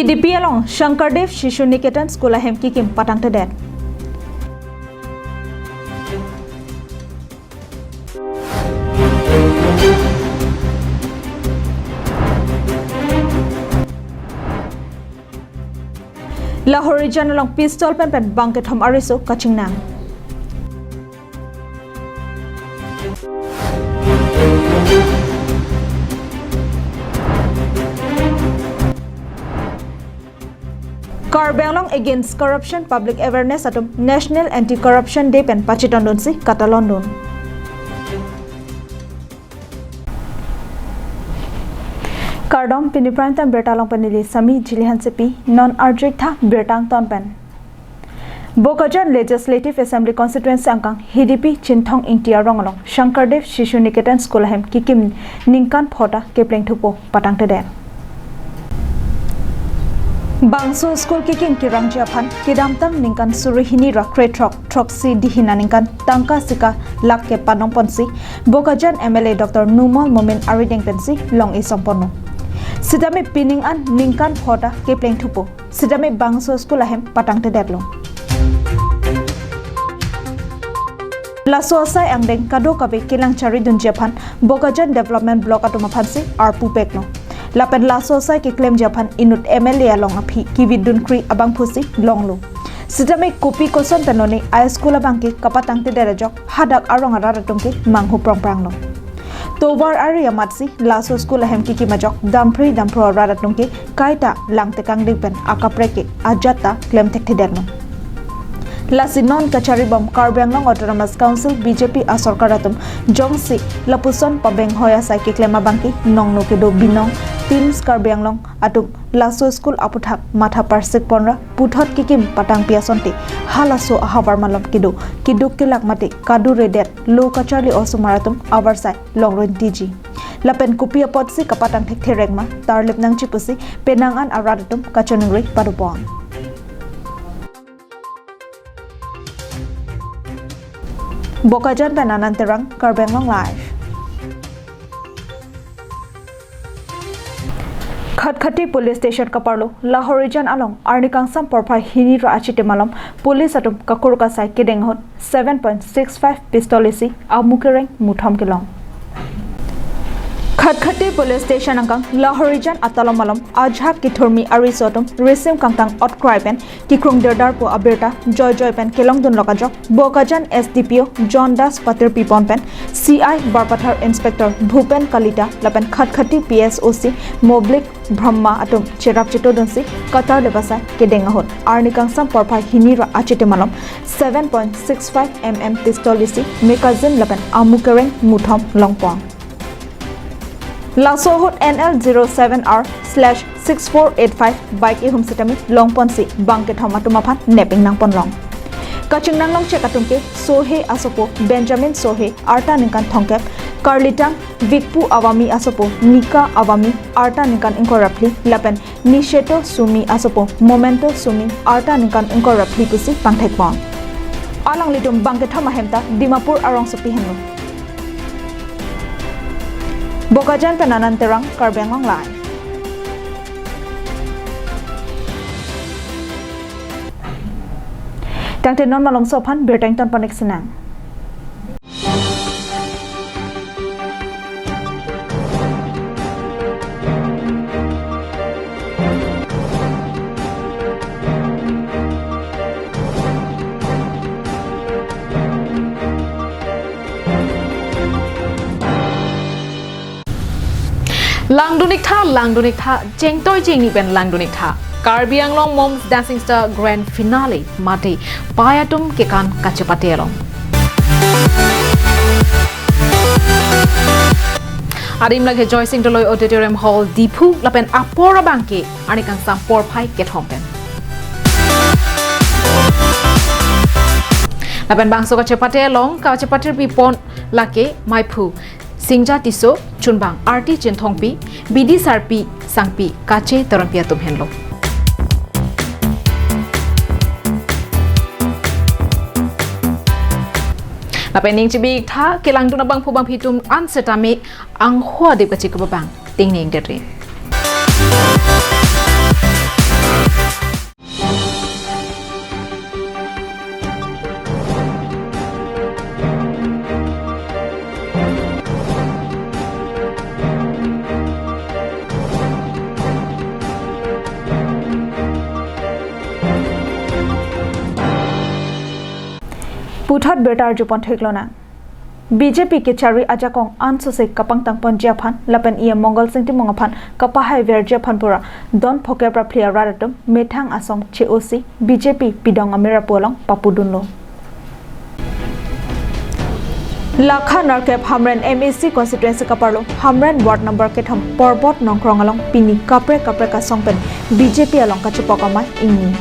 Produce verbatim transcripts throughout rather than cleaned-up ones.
Hidipi along Shankardev Shishu Niketan School ahem kikim patangtedet. Lahorijan along pistol pen pen bang kethom ariso kachingnang. Karbi Anglong Against Corruption Public Awareness atum National Anti-Corruption Day pen pachetongdunsi katalondun. Kardom, pini Prime Time birta along pen neli Sami Jili Hansepi, non arjuik tha birta angton pen. Bokajan Legislative Assembly Constituency angkang Hidipi Chinthong Ingti arong along Shankardev Shishu Niketan School ahem kikim ningkan phota kepleng thupo patangtedet. Bangso school kikim kerangji aphan kedamtang ningkan suri hini ra krethrok throksi dihin aningkan tangka sika lakh kepanong ponsi Bokajan M L A Doctor Numal Momin arideng pensi long-i songponlo. Sitame pining an ningkan phota kepleng thupo. Sitame bangso school ahem patangtedetlo. Laso asai angdeng kadokave kelang charidunji aphan Bokajan Development Block atum aphansi arpu peklo. Lapen laso asai keklemji aphan inut M L A along aphi kividun kri abangphusi longlo. Sitame kopi koson penlone a school abangke kapatangtedet ajok hadak arong arat atumke manghu prongpranglo. Tovar ari amatsi laso school ahem kikim ajok damphri damphro arat atumke kaita langtekangding pen akaprek ke ajat ta klemthekthedetlo. Lasi non kacharibom Karbi Anglong Autonomous Council B J P asorkar atum jongsi lapuson pabenghoi asai keklem abangke nongno kedo binong Teams Karbi Anglong atum laso school aputhak matha parsik ponra puthot kikim patangpi asonte halaso ahavar malom kedo keduk kelak mate kaduredet lo kacharli osomar atum avarsai longruntiji. Lapen kopi apotsi kapatang thekthe rengma tarlip nangji pusi penang an arat atum kachiningri padopon. Bokajan pen Anand Terang, Karbi Anglong Live. Khatkhati Police Station kaparlo Lahorijan along arni kangsam porphai hini ra achiti malom police atum kakur kasai kedeng ahut seven point six five pistol isi amu kereng muthom kelong. Khatkhati Police Station angkang Lahorijan atalom malom ajahak kithurmi ariso atum risim kangtang otkrai pen kikrung derdarpo abirta joijoi pen kelongdunlok ajok Bokajan S D P O John Das patirpi pon pen C I Barpathar Inspector Bhupen Kalita lapen Khatkhati P S O C Moblik Brahma atum cherap chetodunsi katarlip asai kedeng ahut arni kangsam porphai hini ra achiti malom seven point six five M M pistol isi magazine lapen amu kereng muthom longpon. Laso ahut N L zero seven R slash six four eight five bike ihum sitame longponsi bang kethom atum aphan nep ingnangponlong. Kachingnanglongchek atumke Sohe asopo Benjamin Sohe arta ningkan thomkep, karlitang Vikpu Awami asopo Nika Awami arta ningkan ingkoi ra phli lapen Nisheto Sumi asopo Momento Sumi arta ningkan ingkoi ra phli pusi pangthekpon. Alanglitum bang kethom ahem ta Dimapur arongsopi henlo. Bokajan pen Anand Terang, Karbi Anglong Live. Tangte non malomso aphan birta ington panik sinang. Langdun-ik tha, langdun-ik tha, chengtoi chengni pen langdun-ik tha. Karbi Anglong Mom's Dancing Star Grand Finale mate pai atum kekan kachepate along. Adim lake Joysing Doloi Auditorium Hall, Diphu, lapen apor abangke arni kangsam porphai kethom pen. Lapen bangso kachepate along kachepatirpi pon lake maiphu Singja Tisso, chunbang Arti Chinthongpi, bidi sarpi sangpi Kache Teronpi atum henlo. Lapen ning chibi-ik tha, kelangdun abangphu bangphi atum an setame angho adip kachikep abang tingning dere. Puthot birta arjupon theklonang. B J P kechari ajakong ansose kapangtangponji aphan lapen E M Mongalsing Timung aphan kapahaiverji aphan pura don phokep ra phli arat atum methang asong che-osi B J P pidong amir apu along papudunlo. Lakha nerkep Hamren M A C constituency kaparlo Hamren ward number kethom Porbot Nongkrong along pini kaprek kaprek asong pen B J P along kachepok amei ingni.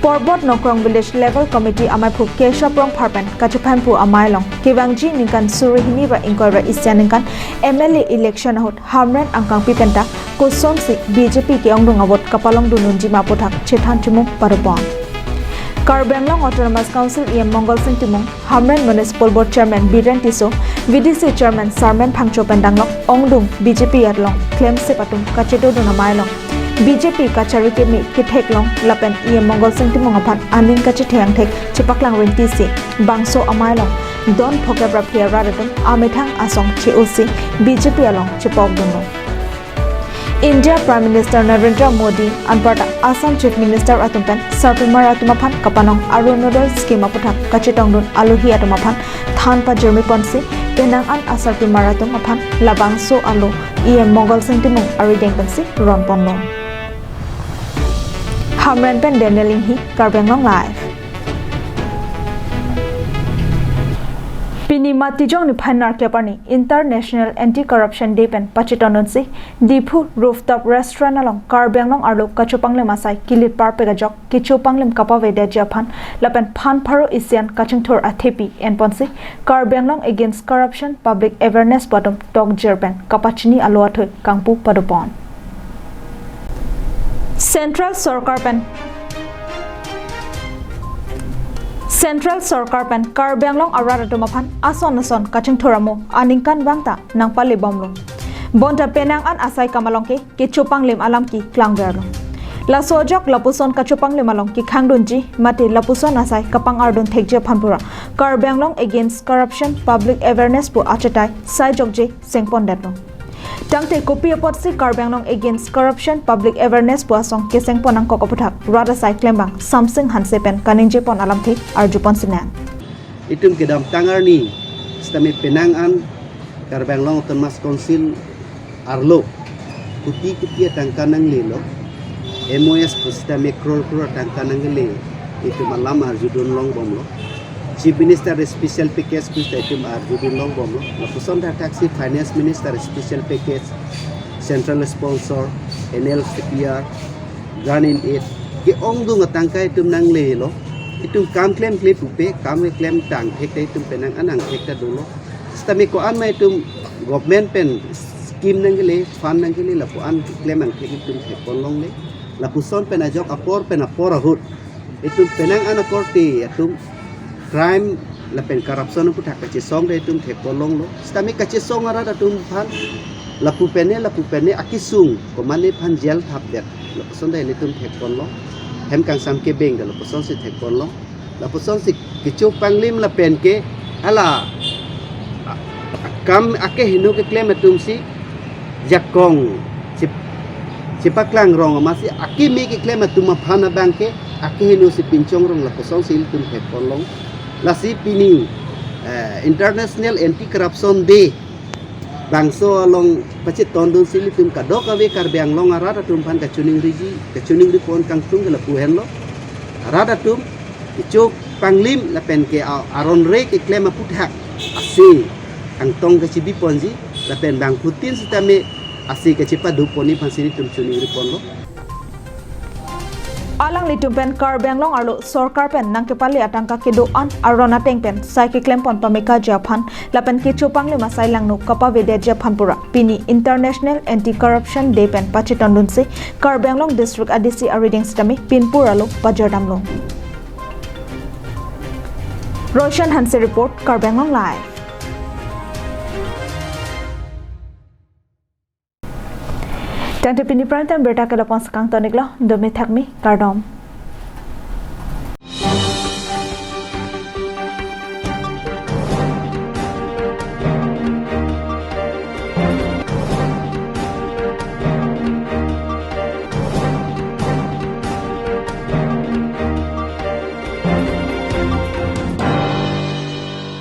Porbot Nongkrong Village Level Committee ameiphu Keshav Rongphar pen kachephan pu amei along kevangji ningkan suri hini ra ingkoi ra isi aningkan M L A election ahut Hamren angkangpi penta kosonsi B J P ke-ongdung avote kapalongdun unji ma aputhak chethan chimung padopon. Karbi Anglong Autonomous Council E M Mongalsing Timung, Hamren Municipal Board Chairman Biren Tisso, V D C Chairman Sarmen Phangcho pen danglok ongdung B J P along klemsep atum kachedodun amei along B J P kachari keme ketheklong lapen E M Mongalsing Timung aphan aning kachethang thek chepaklang rinti si bangso amei along don phokep ra phli arat atum amethang asong che-osi B J P along chepokdunlo. India Prime Minister Narendra Modi anparta Assam Chief Minister atum pen sarpimar atum aphan kapanong Arunodoi scheme aputhak kachetongdun alohi atum aphan than pajirmi ponsi penang an asarpimar atum aphan labangso alo E M Mongalsing Timung arideng pensi ronponlo. Hamren pen Daniel Inghi, Karbi Anglong Live. Pini Matijong niphai nerkep arni International Anti-Corruption Day pen pachetongdunsi Diphu Rooftop Restaurant along Karbi Anglong arlo kachopanglim asai kilit parpek ajok kechopanglim kapavedetji aphan lapen phan pharo isi an kachingthur athepi enponsi Karbi Anglong Against Corruption Public Awareness pu atum tokjir pen kapachini alo athui kangpu padopon. Central Sorkar pen Central Sorkar pen Karbi Anglong arat atum aphan ason ason kachingthur amo aningkanvang ta nangpalebomlo. Bonta penang an asai kam along ke kechopanglim alam keklangverlo. Laso ajok lapuson kachopanglim along kekhangdunji mate lapuson asai kapangardun thekji aphan pura Karbi Anglong Against Corruption Public Awareness pu achetai saijokje sengpondetlo. Tangte kopi apotsi Karbi Anglong Against Corruption Public Awareness pu asong kesengpon nangkok aputhak rat asai klembang Samsing Hanse pen kaningjepon alamthe arjupon sinang. Itum kedamtang arni sitame penang an Karbi Anglong Autonomous Council arlo kuti kuti atangka nanglelo, M O S pu sitame crore crore atangka nangle, itum alam arjudun longbomlo. Chief Minister special package pu sita itum arjudun longbomlo. Lapuson thakthaksi Finance Minister special package, central sponsor, N L C P R, grant in aid, ke-ongdung atangka itum nanglelo. Itum kam klemkle pupe, kam keklem tangthek ta itum penang an angthek ta dolo. Sitame ko-an ma itum government pen scheme nangle, fund nangle, lapu-an keklem angthek itum thekponlongle. Lapuson pen ajok apor pen apor ahut itum penang an akorte atum crime lapen corruption aputhak kachesong ta itum thekponlonglo. Sitame kachesong arat atum aphan lapu pene lapu pene akesung komane aphan jail thapdet. Lapuson ta ilitum thekponlong. Hem kangsam kebeng ta lapusonsi thekponlong. Lapusonsi kechopanglim lapen ke hala a-, akam akeheno keklem atumsi jakong chip-, chipaklang rong amatsi akeme keklem atum aphan abang ke akehenosi pinchong rong lapusonsi ilitum thekponlong. Lasi pini, eh, International Anti-Corruption Day bangso along pachetongdunsi ilitum kadokave Karbi Anglong arat atum aphan kachiningriji, kachiningripon kangtung ke lapu henlo. Arat atum kechopanglim lapen ke a-, aron re keklem aputhak ase kangtong kachibiponji lapen bangphutin sitame ase kachipadopon aphansi ilitum chiningriponlo. Alanglitum pen Karbi Anglong arlo sorkar pen nangkepale atangka kedo-an aron ateng pen sai keklempon pamekaji aphan lapen kechopanglim asai langno kapavedetji aphan pura pini International Anti-Corruption Day pen pachetongdunsi Karbi Anglong District A D C arideng sitame pinpur alo pajardamlo. Roshan Hanse report, Karbi Anglong Live. Tangte pini prime time birta ke lapu-an si kangton-iklo, dome thakme, kardom.